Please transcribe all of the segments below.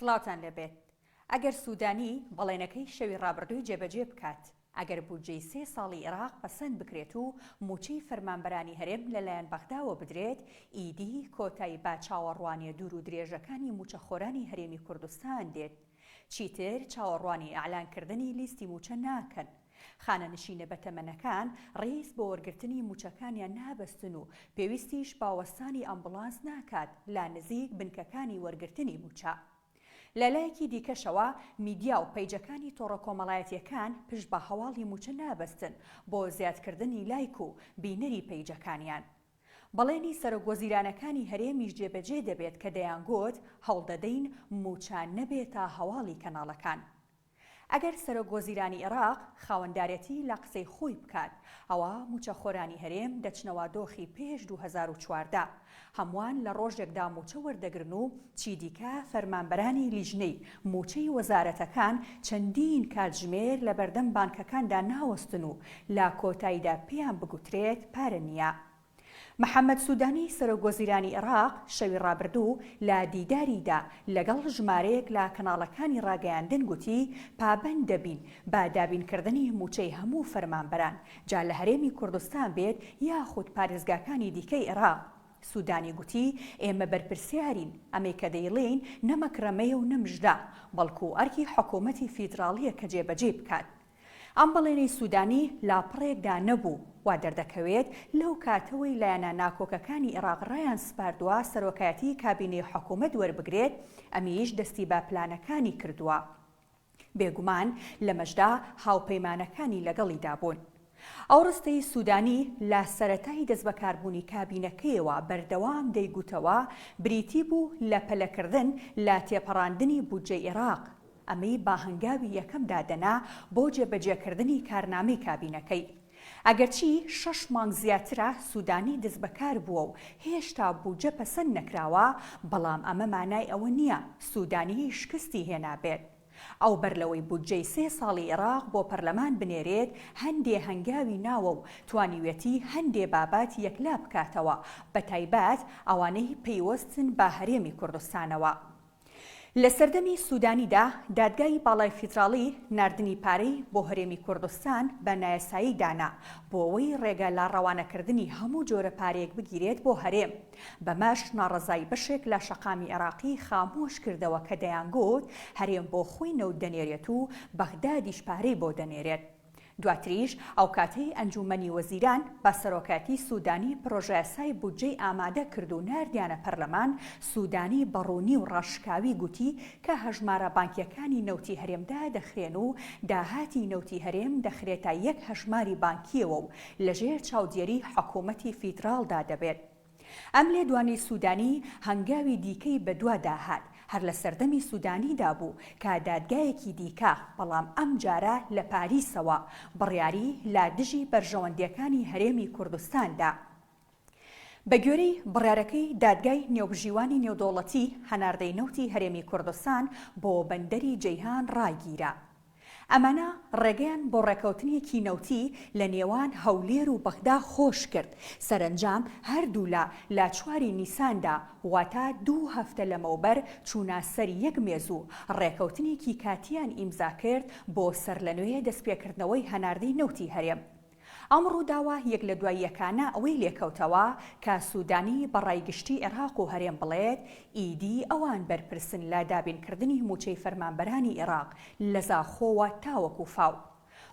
سڵاوتان لێبێت. ئەگەر سودانی بەڵێنەکەی شەوی ڕابردووی جێبەجێ بکات، ئەگەر بودجەی سێ ساڵی ئێراق پەسەند بکرێت و مووچەی فەرمانبەرانی هەرێم لەلایەن بەغداوە بدرێت، ئیدی کۆتایی بە چاوەڕوانییە دوور و درێژەکانی مووچەخۆرانی هەرێمی کوردستان دێت. چیتر چاوەڕوانی ئیعلانکردنی لیستی مووچە ناکەن. خانەنشینە بەتەمەنەکان ڕیز بۆ وەرگرتنی مووچەکانیان نابەستن و پێویستیش بە وەستانی ئەمبوڵانس ناکات لە نزیک بنکەکانی وەرگرتنی مووچە. لە لایەکی دیکەشەوە میدیا و پەیجەکانی تۆڕە کۆمەڵایەتییەکان پشت بە هەواڵی مووچە نابەستن بۆ زیادکردنی لایک و بینەری پەیجەکانیان. بەڵێنی سەرۆک وەزیرانەکانی هەرێمیش جێبەجێ دەبێت کە دەیانگوت هەوڵدەدەین مووچە نەبێتە هەواڵی کەناڵەکان. ئەگەر سەرۆک وەزیرانی ئێراق خاوەندارێتی لە قسەی خۆی بکات، ئەوا مووچەخۆرانی هەرێم دەچنەوە دۆخی پێش 2014. هەمووان لە ڕۆژێکدا مووچە وەردەگرن و چیدیکە فەرمانبەرانی لیژنەی مووچەی وەزارەتەکان چەندین کاتژمێر لەبەردەم بانکەکاندا ناوەستن و لە کۆتاییدا پێیان بگوترێت پارە نییە. محەمەد سودانی سەرۆک وەزیرانی ئێراق شەوی ڕابردوو لە دیداریدا لەگەڵ ژمارەیەک لە کەناڵەکانی ڕاگەیاندن گوتی پابەند دەبین بە دابینکردنی مووچەی هەموو فەرمانبەران جا لە هەرێمی کوردستان بێت یاخود پارێزگاکانی دیکەی ئێراق. سودانی گوتی ئێمە بەرپرسیارین، ئەمەی کە دەیڵێین نە مەکرەمەیە و نە مژدە، بەڵکو ئەرکی حکومەتی فیدراڵییە کە جێبەجێی بکات. ئەم بەڵێنەی سودانی لاپەڕەیەکدا نەبوو، وا دەردەکەوێت لەو کاتەوەی لایەنە ناکۆکەکانی ئێراق ڕایان سپاردووە سەرۆکایەتی کابینەی حکومەت وەربگرێت، ئەمیش دەستی بە پلانەکانی کردووە. بێگومان لەمەشدا هاوپەیمانەکانی لەگەڵیدا بوون. ئەو ڕستەی سودانی لە سەرەتای دەستبەکاربوونی کابینەکەیەوە بەردەوام دەیگوتەوە بریتی بوو لە پەلەکردن لە تێپەڕاندنی بودجەی ئێراق، ئەمەی بە هەنگاوی یەکەم دادەنا بۆ جێبەجێکردنی کارنامەی کابینەکەی. ئەگەرچی شەش مانگ زیاترە سودانی دەستبەکار بووە و هێشتا بودجە پەسەند نەکراوە، بەڵام ئەمە مانای ئەوە نییە سودانی شکستی هێنابێت. ئەو بەر لەوەی بودجەی سێ ساڵی ئێراق بۆ پەرلەمان بنێرێت، هەندێ هەنگاوی ناوە و توانیویەتی هەندێ بابەت یەکلا بکاتەوە، بەتایبەت ئەوانەی پەیوەستن بە هەرێمی کوردستانەوە. لە سەردەمی سودانیدا دادگای باڵای فیدراڵی ناردنی پارەی بۆ هەرێمی کوردستان بە نایاسایی دانا بۆ ئەوەی ڕێگە لە ڕەوانەکردنی هەموو جۆرە پارەیەک بگیرێت بۆ هەرێم، بەمەش ناڕەزایی بەشێک لە شەقامی عێراقی خامۆش کردەوە کە دەیانگوت هەرێم بۆ خۆی نەوت دەنێرێت و بەغدادیش پارەی بۆ دەنێرێت. دواتریش ئەوکاتەی ئەنجوومەنی وەزیران بە سەرۆکایەتی سوودانی پرۆژەیاسای بودجەی ئامادە کرد و ناردیانە پەرلەمان، سوودانی بە ڕوونی و ڕاشکاوی گوتی کە هەژمارە بانکییەکانی نەوتی هەرێم دادەخرێن و داهاتی نەوتی هەرێم دەخرێتە یەک هەژماری بانکییەوە و لەژێر چاودێری حکوومەتی فیدراڵدا دەبێت. ئەم لێدوانەی سودانی هەنگاوی دیکەی بەدوادا هات، هەر لە سەردەمی سودانیدا بوو کە دادگایەکی دیکە، بەڵام ئەمجارە لە پاریسەوە، بڕیاری لە دژی بەرژەوەندییەکانی هەرێمی کوردستان دا. بەگوێرەی بڕیارەکەی دادگای نێوبژیوانی نێودەوڵەتی، هەناردەی نەوتی هەرێمی کوردستان بۆ بەندەری جەیهان ڕاگیرا. ئەمانە ڕێگەیان بۆ ڕێکەوتنێکی نەوتی لە نێوان هەولێر و بەغدا خۆش کرد، سەرەنجام هەردوولا لە چواری نیساندا واتە دوو هەفتە لەمەوبەر چوونە سەر یەک مێز و ڕێکەوتنێکی کاتییان ئیمزا کرد بۆ سەرلەنوێ دەستپێکردنەوەی هەناردەی نەوتی هەرێم. ئەم ڕووداوە یەک لە دوای یەکانە ئەوەی لێکەوتەوە کە سودانی بە ڕای گشتی عێراق و هەرێم بڵێت ئیدی ئەوان بەرپرسن لە دابینکردنی مووچەی فەرمانبەرانی عێراق لە زاخۆوە تاوەکو فاو.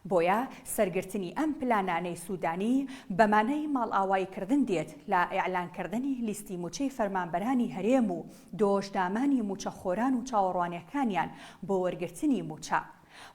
بۆیە سەرگرتنی ئەم پلانانەی سودانی بە مانای ماڵئاواییکردن دێت لە ئیعلانکردنی لیستی مووچەی فەرمانبەرانی هەرێم و دۆشدامانی مووچەخۆران و چاوەڕوانیەکانیان بۆ وەرگرتنی مووچە.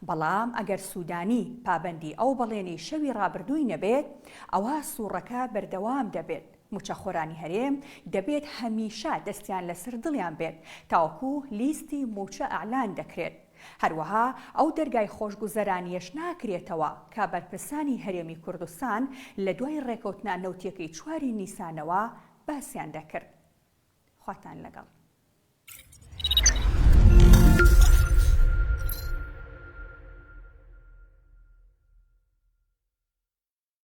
بەڵام ئەگەر سودانی پابەندی ئەو بەڵێنەی شەوی ڕابردووی نەبێت، ئەوا سوڕەکە بەردەوام دەبێت، موچەخۆرانی هەرێم دەبێت هەمیشە دەستیان لەسەر دڵیان بێت تاوەکو لیستی موچە ئەعلان دەکرێت، هەروەها ئەو دەرگای خۆشگوزەرانیەش ناکرێتەوە کە بەرپرسانی هەرێمی کوردستان لە دوای ڕێکەوتنە نەوتیەکەی چواری نیسانەوە باسیان دەکرد. خواتان لەگەڵ.